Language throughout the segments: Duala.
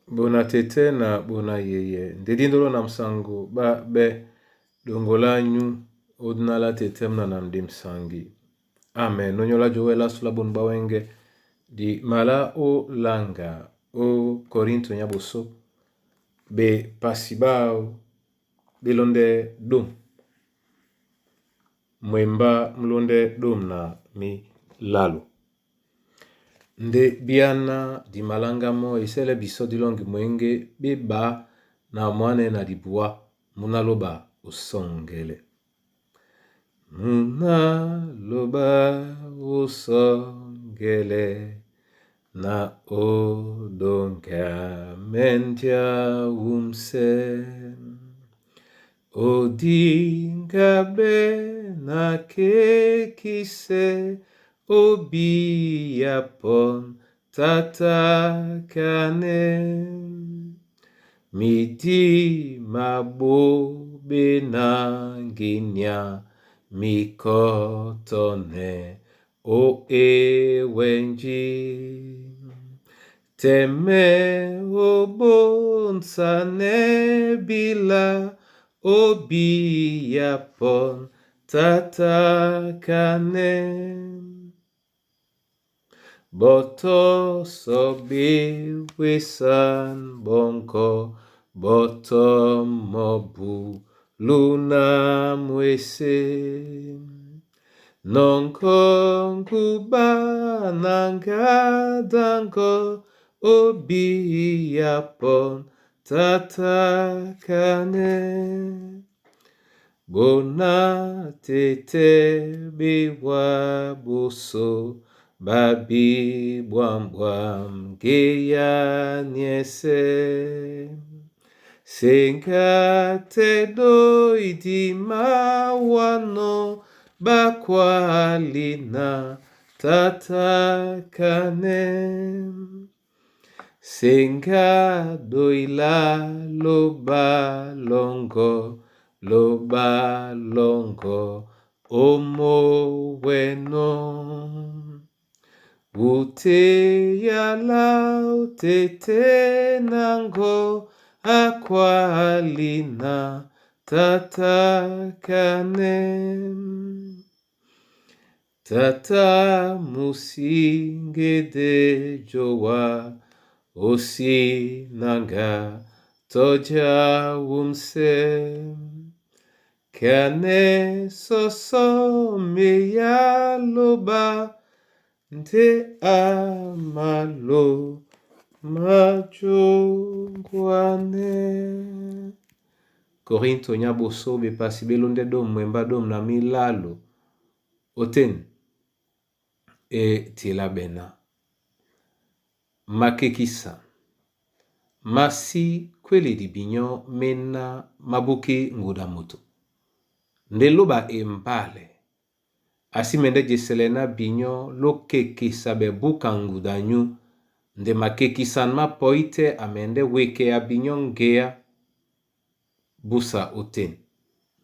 Bona tete na bona yeye ndedindolo na msango ba be dongola nyu odinala tete mna na ndimsangi. Amen. Nonyola jowela sula bonu bawenge di mala o langa o Korinto nya boso be pasi bao belonde dom mwemba mulonde dom na milalu. Nde biana dimalanga mɔ esɛlɛ biso dilongi mwenge beba na mwane na dibua muna loba osongele. Muna loba osongele na odonga mendia umse. Odingabe na kekise obiapon tatakane. Midi mabobe nanginya mikotone o ewenji. Teme obonsane bila obiapon tatakane. Boto sobi wisan bonko boto mobu luna mwese. Nonko nguba nanga dango obiapon tatakane. Bona tete biwa boso babi bwam bwam geya niese. Senga te doidi mawano bakwalina tatakane. Senga doila loba longo loba longo omo weno. Ute yala tete nango akwalina tatakane. Tata musingede jowa osi nanga toja umse. Kane soso meya loba nte amalo majongwane. Korinto nya boso bepasi belonde dom mwemba dom na milalo oten e tila bena makekisa masi kweledi binyo mena mabuki nguda moto nde loba embale asi mende jesele na binyo lokekisa bebuka nguda nyu nde makekisan mapoi te amende weke ya binyo ngea busa oten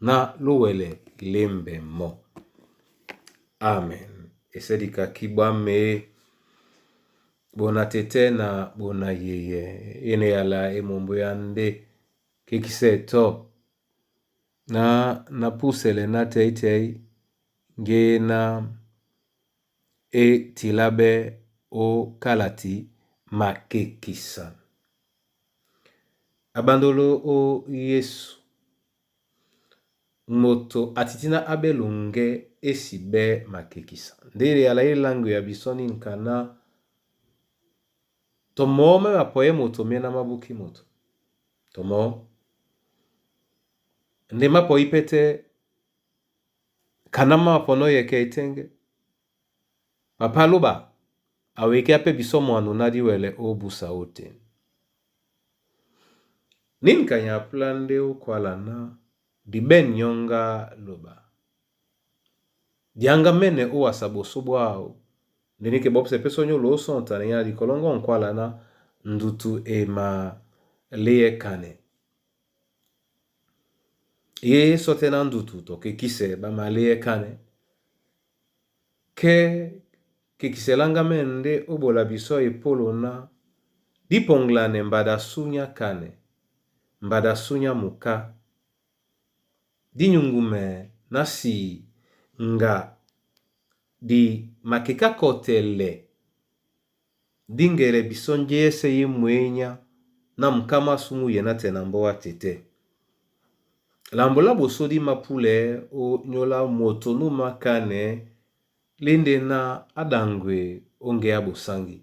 na lowele lembe mo. Amen. Esedika kibwa me bona tete na bona yeye ene yala emombo ya nde kekise to na na pusele na teitei nge na e tilabe o kalati makekisa. Abandolo o Yesu moto atitina abelunge esi be makekisa. Ndele yala elango ya biso ninkana tomo me mapoye moto miena mabuki moto. Tomo nde mapoi pete kana mapono yeke etenge. Papa loba aweke ape biso mwanu na diwele o busa ote. Ninkanya plande okwala na diben nyonga loba. Dianga mene o wasa boso bwao. Ndenike bopse peso nyo lo sonta ne ya dikolongo nkwala na ndutu ema leye kane. Ye sote na ndutu toke kise ba ma leye kane. Ke kekiselanga mende obola biso epolo na Dí pɔŋglanɛ mbada súnyá kanɛ, mbada súnyá muká, dí nyuŋgumɛ ná sii ŋga di makekákɔtɛlɛ dí ŋgɛlɛ bisɔ́ njeyɛ́sɛ̄ e mwěnyá ná muká másū mú yɛ nátɛɛ na mbɔ́ á tetɛ́. Lambo lá ɓosó dí mapúlɛɛ́ ó nyóla moto nú mākánɛɛ́ lé ndé ná á ɗaŋgwe ó ŋgeá ɓosáŋgi.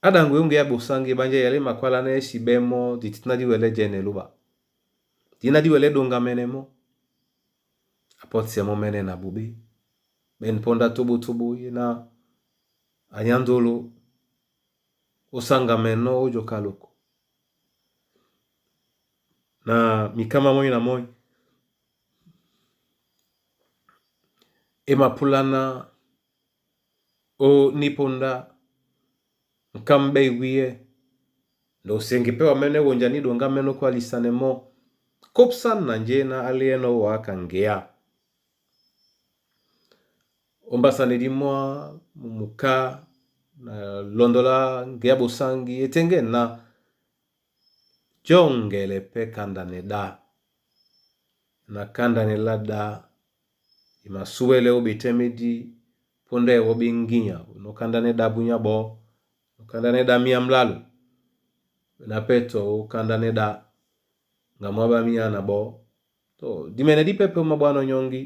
Á ɗaŋgwe ó ŋgeá ɓosáŋgi, eɓánjá yɛlɛ e makwálánɛ́ é siɓɛ́ mɔ́ di títíná dí wɛlɛ́ jɛ́nɛ lóɓa. Díná dí wɛlɛ́ ɗoŋgamɛnɛ mɔ́. Apɔ́tisɛ mɔ́ mɛ́nɛ́ na ɓoɓé. Ɓɛ́n pɔ́ndá tóɓótóɓó ye na anyándolo ó sáŋgamɛnɔ́ ó joka loko. Na mikámá mɔ́ na mɔ́ e mapúláná ó nípóndá ŋkámbɛ́ iwíyɛ́ nde osenge pɛ́ wamɛ́nɛ́ wonja ní ɗoŋgámɛ́nɔ́ kwálisanɛ mɔ́ kópsán na njé ná á léɛ́nɔ̄ ó wǎ ka ŋgeá. Ó mbásánɛ dí mwá mu muká na lɔndɔ lá ŋgeá ɓosáŋgi e teŋgɛ́n ná jɔ́ŋgɛlɛ pɛ́ kándanɛ ɗá na kándanɛ lá ɗá di masúwɛ́lɛ́ ó ɓetɛ́ médí póndá ɛwɔ́ ɓé ŋgínya nɔ́ kándanɛ́ ɗá búnyá ɓɔɔ́, nɔ́ kándanɛ́ ɗá míá mlálo, na pɛ́ tɔ ó kándanɛ́ ɗá ŋga mwá ɓá míá na ɓɔɔ́. To dimɛnɛ dí pɛ́ pɛ́ ó máɓwánɔ́ nyɔ́ŋgí,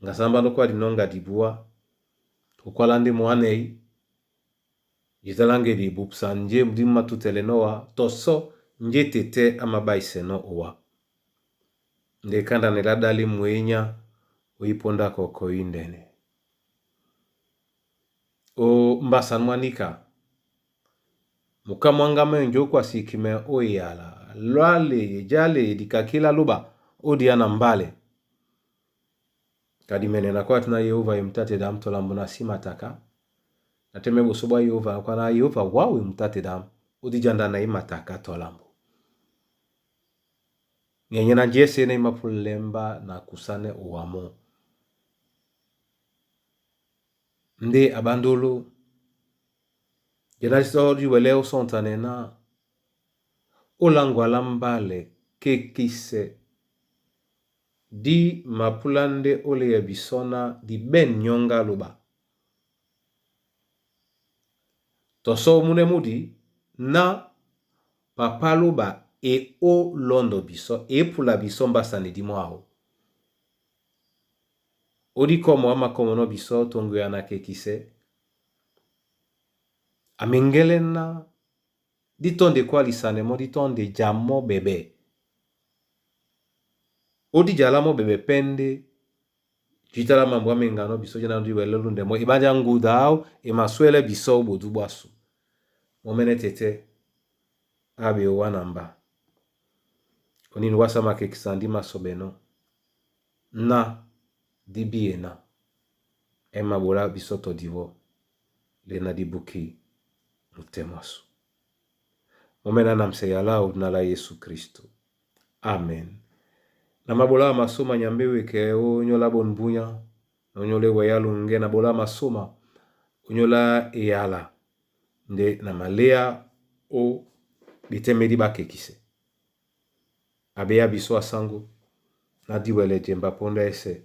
ŋga sámbá ndɔ́ kwá dinɔ́ ŋga dibuá, tokwálá ndé mwánɛ́ jitá lá ŋgedi ebupsa njé dí matútɛlɛnɔ́ wá tɔ sɔ́ njé tetɛ́ á mabáisɛnɔ́ owá. Nde kándanɛ lá ɗá lé mwěnyá ó ípóndá kɔkɔ índɛnɛ. Ó mbásán mwá níka, muká mwá ŋgámɛ́ njó kwasi kimɛ ó eyala, lwále ejálè dikakí lá lóɓa ó diá na mbálɛ. Ka dimɛnɛ na kwá tina Yehova ye mutate dam tɔ lambo na sí mataka. Na tɛ́mɛ́ ɓosó ɓwá Yehova na kwá ná Yehova wáwé mutate dam ó díjanda na í mataka tɔ lambo. Nyɛnyɛ na njeyɛ́sɛ̄ na í mápúlalɛ́ mbá na kusánɛ́ owa mɔ́. Ndé aɓándóló jɛ ná sɔ́ dí wɛlɛ́ ó sɔ́ŋtanɛ ná ó láŋgwa lá mbálɛ kekisɛ dí mapúlá ndé ó léɛ bisɔ́ ná di ɓɛ̂n nyɔ́ŋgá lóɓa. Tɔ sɔ́ múnɛ́ múdi ná papá lóɓa e ó lɔ́ndɔ bisɔ́, e pula bisɔ́ mbásani dí mɔ́ áō. Ó dí kɔ́mɔ á makɔ́mɔnɔ́ bisɔ́ tɔ ŋgwea na kekisɛ. A meŋgɛ́lɛ́ ná dí tɔ́ndi kwálisanɛ mɔ́, dí tɔ́ndi ja mɔ́ ɓɛɓɛ. Ó dí jalá mɔ́ ɓɛɓɛ pɛ́ ndé jítá lá mambo á meŋganɔ́ bisɔ́ jɛ́ ná dí wɛlɛ́ lúndɛ mɔ́ eɓánjá ŋguda áō e masúɛ́lɛ́ bisɔ́ ó ɓodú ɓwásù. Mɔ́ mɛ́nɛ́ tetɛ́ á ɓe owá na mba. Oníni wásá makekisa ndí másɔɓɛnɔ́ ná dí bíena é maɓolá bisɔ́ tɔ diwɔ́ lé ná dí búki mutɛ́ mwásù. Mɔ́ mɛ́nɛ́ á namsɛ yalá ó dina lá Yesu Kristo. Amen. Na maɓolá masóma Nyambe wekɛ ó nyóla ɓôn búnyá, na ó nyóla ewɛyá luŋgɛ́ na ɓolá masóma ó nyóla eyala ndé na maléá ó ɓetɛ́ médí ɓá kekisɛ. Aɓeyá bisɔ́ asáŋgó ná dí wɛlɛ jemba póndá ɛ́sɛ̄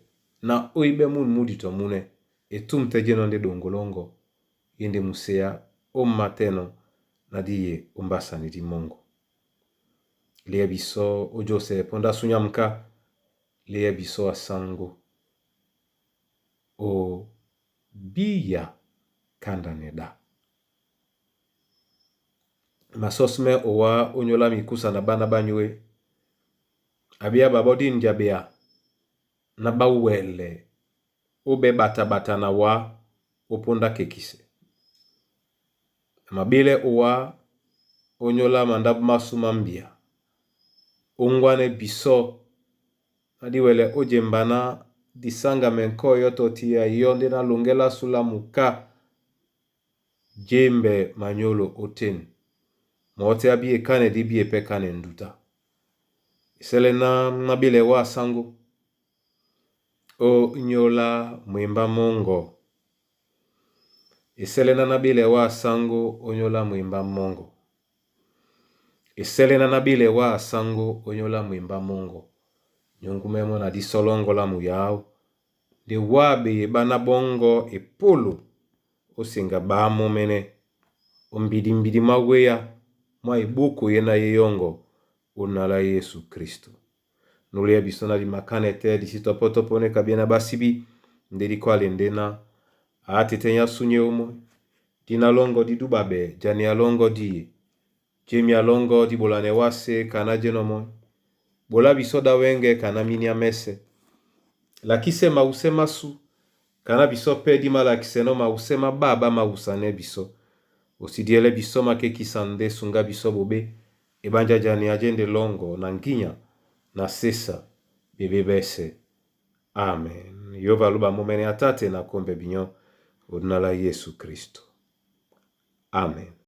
na ó íɓɛ́ mûn múdi tɔ múnɛ́ etûm tɛ́ jɛ́nɔ̄ ndé ɗoŋgo lɔ́ŋgɔ ye ndé muséá ó matɛ́nɔ̄ ná dí ye ó mbásani dí mɔ́ŋgɔ. Léɛ bisɔ́ ó jósɛ póndá súnyá muká, léɛ bisɔ́ asáŋgó ó bíya kándanɛ ɗá. Masɔ́símɛ́ owá ó nyóla mikúsa na ɓána ɓá nyóé. Aɓeyá ɓaɓɔ́ dí njaɓea ná ɓá wɛlɛ ó ɓɛ́ ɓataɓata na wá ó póndá kekisɛ. Na maɓílɛ́ owá ó nyóla mandáɓo másū má mbia, ó ŋgwánɛ́ bisɔ́ ná dí wɛlɛ ó jemba ná di sáŋgamɛ ŋkɔ́ yɔ́ tɔ tiya yɔ́ ndé ná loŋgɛ́ lásū lá muká jémbɛ manyólo ótên. Mɔ́ tɛ́ á bíe kánɛ dí bíe pɛ́ kánɛ nduta. Esɛ́lɛ́ ná ná ɓílɛ wá asáŋgó ó nyóla mwembá mɔ́ŋgɔ. Eselena na bile wa sango onyola mwimba mongo. Eselena na bile wa sango onyola mwimba mongo. Nyongumemo na disolongo la muyao. Nde wabe yebana bongo epolo osenga bamomene ombidimbidi maweya mwa ebuku ye na ye yongo onala Yesu Kristo. Nulia biso na limakane te disi topotopo ne kabia na basibi nde likwale ndena atete nya sunye omoi dina longo di dubabe jani alongo die jemi alongo di bolane wase kana jeno bola biso da wenge kana minia mese lakise mause masu kana biso pe di malakise no mause mababa mausane biso osidiele biso makekisa nde sunga biso bobe ebanja jani ajende longo na nginya na sesa bebe bese. Amen. Yova luba momene atate na kombe binyo odinala Yesu Kristo. Amen.